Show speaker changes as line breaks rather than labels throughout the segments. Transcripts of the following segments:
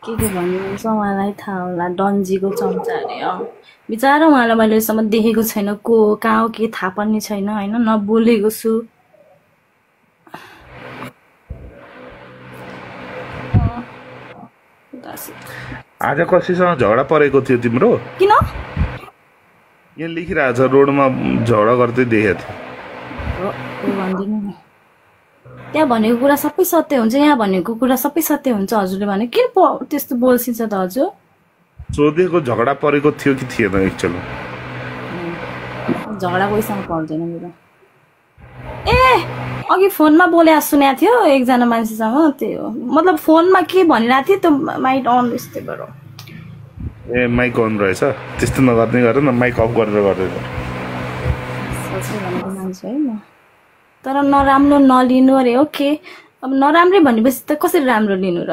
के भन्नुहुन्छ उहाँलाई थाहा होला डन्जीको चम्चा अरे बिचरा उहाँलाई मैले अहिलेसम्म देखेको छैन को हो कहाँ हो के थाहा पनि छैन होइन नबोलेको छु
आज कसैसँग झगडा परेको थियो तिम्रो
किन
यहाँ लेखिरहेछ रोडमा झगडा गर्दै देखेको थियो
भनिदिनु नि त्यहाँ भनेको कुरा सबै सत्य हुन्छ यहाँ भनेको कुरा सबै सत्य हुन्छ हजुरले भने किन त्यस्तो बोल्सिन्छ त हजुर
सोधेको झगडा परेको थियो कि थिएन एक्चुअली
झगडा कोहीसँग पर्दैन मेरो ए अघि फोनमा बोले सुनेको थियो एकजना मान्छेसँग त्यो मतलब फोनमा के भनिरहेको थियो त्यो माइक अन यस्तै गरौँ
ए माइक अन रहेछ त्यस्तो नगर्ने गर न माइक अफ गरेर गर्दैन
मान्छे है म तर नराम्रो नलिनु अरे ओके अब नराम्रै भनेपछि त कसरी राम्रो लिनु र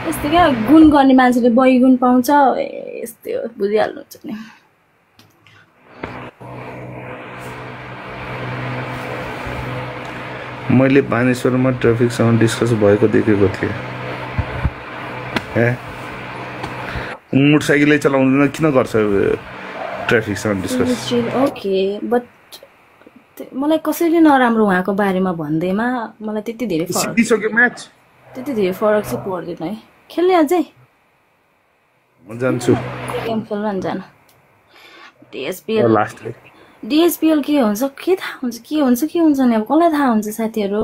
यस्तै क्या गुण गर्ने मान्छेले बैगुण पाउँछ यस्तै हो बुझिहाल्नुहुन्छ नि
मैले बानेश्वरमा ट्राफिकसँग डिस्कस भएको देखेको थिएँ मोटरसाइकलै चलाउँदैन किन गर्छ ट्राफिकसँग डिस्कस
ओके बट मलाई कसैले नराम्रो उहाँको बारेमा भन्दैमा मलाई त्यति धेरै फरक चाहिँ पर्दैन है खेल्ने अझै
म जान्छु
गेम खेल्न नि जानु डिएसपिएल के हुन्छ के थाहा हुन्छ के हुन्छ नि अब कसलाई थाहा हुन्छ साथीहरू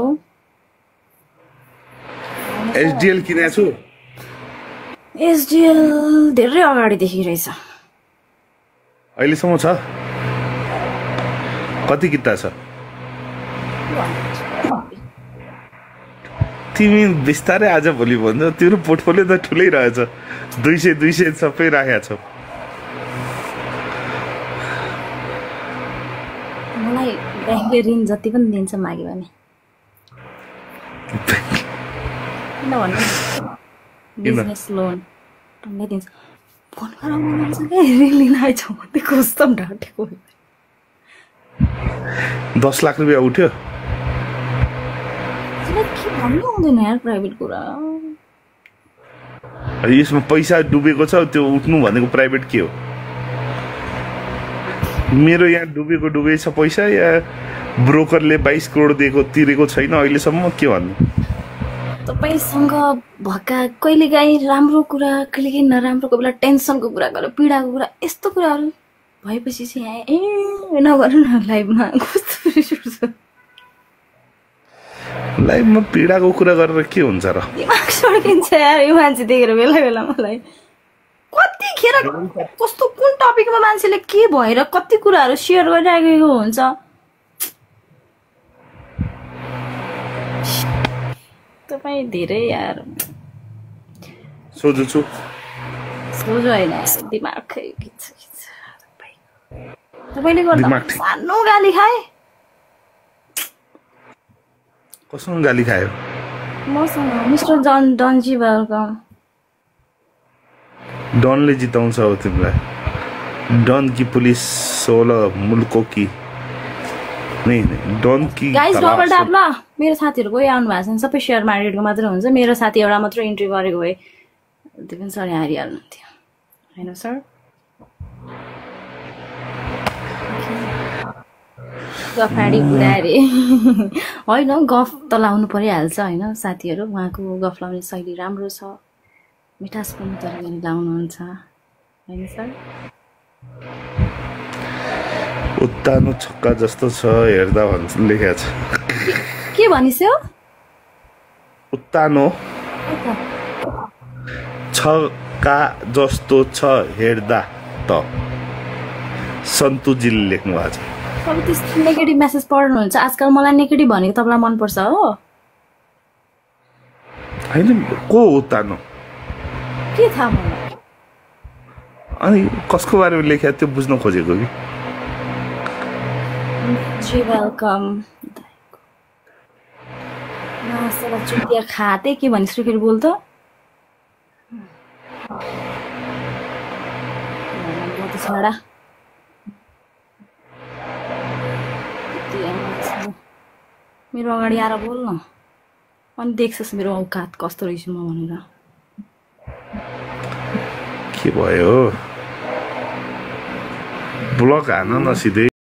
एसडिएल किनेको छु
एसडिएल धेरै अगाडिदेखि रहेछ
अहिलेसम्म छ कति किता छ तिमी बिस्तारै आज भोलि भन्छ तिम्रो पोर्टफोलियो त ठुलै रहेछ 200 सबै राखेको छौ
मलाई ब्याङ्कले ऋण जति पनि दिन्छ माग्यो भने किन भन्नु बिजनेस लोन टन्नै दिन्छ फोन गराउनुहुन्छ क्या ऋण लिन आएछौ त्यो कस्तो ढाँटेको
10 लाख रुपियाँ उठ्यो
के भन्नु आउँदैन यार प्राइभेट कुरा
यसमा पैसा डुबेको छ त्यो उठ्नु भनेको प्राइभेट के हो मेरो यहाँ डुबेको छ पैसा या ब्रोकरले 22 करोड दिएको तिरेको छैन अहिलेसम्म के भन्नु
तपाईसँग भएका कहिलेकाहीँ राम्रो कुरा कहिलेकाहीँ नराम्रोको बेला टेन्सनको कुरा गरेर पीडाको कुरा यस्तो कुराहरू भएपछि चाहिँ यहाँ नगर्नु न लाइभमा कस्तो रिस उठ्छ
लाइभमा पीडाको कुरा गरेर के हुन्छ र
दिमाग सड्किन्छ यार यो मान्छे देखेर बेला बेला मलाई कतिखेर कस्तो कुन टपिकमा मान्छेले के भएर कति कुराहरू सेयर गरिराखेको हुन्छ तपाईँ धेरै यार
सोझो छु
सोझो होइन दिमाग तपाईँले गर्दा सानो गाली खाए
कससँग गाली खायो
मसँग मिस्टर डन्जी वेलकम
डनले जिताउँछ हो तिमीलाई डन की पुलिस 16 मुल्कों की नहीं डन की
गाइस डबल ट्याप ल मेरो साथीहरु कोही आउनु भएको छैन सबै शेयर मार्केटको मात्र हुन्छ मेरो साथी एउटा मात्र इन्ट्री गरेको भए त्यो पनि सर हारिहाल्नु थियो हैन सर गफाडी बुढारे हैन गफ त लाउनु परिहाल्छ हैन साथीहरु उहाँको गफ लाउने शैली राम्रो छ मिठास पनि तरिकाले लाउनुहुन्छ हैन सर
उत्तानो छक्का जस्तो छ हेर्दा भन्छ लेखेको छ
के भनिस्यो
उत्तानो छक्का जस्तो छ हेर्दा त सन्तुजीले लेख्नु भएको छ
अब त्यस्तो नेगेटिभ मेसेज पढ्नुहुन्छ आजकल मलाई नेगेटिभ भनेको तपाईलाई मन पर्छ हो
हैन को उत्तानो
के थाहा मलाई
अनि कसको बारेमा लेख्या त्यो बुझ्न खोजेको कि
जी वेलकम नमस्ते चुटिया खाते के भनिस् फेरि बोल त छोडा मेरो अगाडि आएर बोल न अनि देख्छस् मेरो औकात कस्तो रहेछु म भनेर
के भयो ब्लक हान न सिधै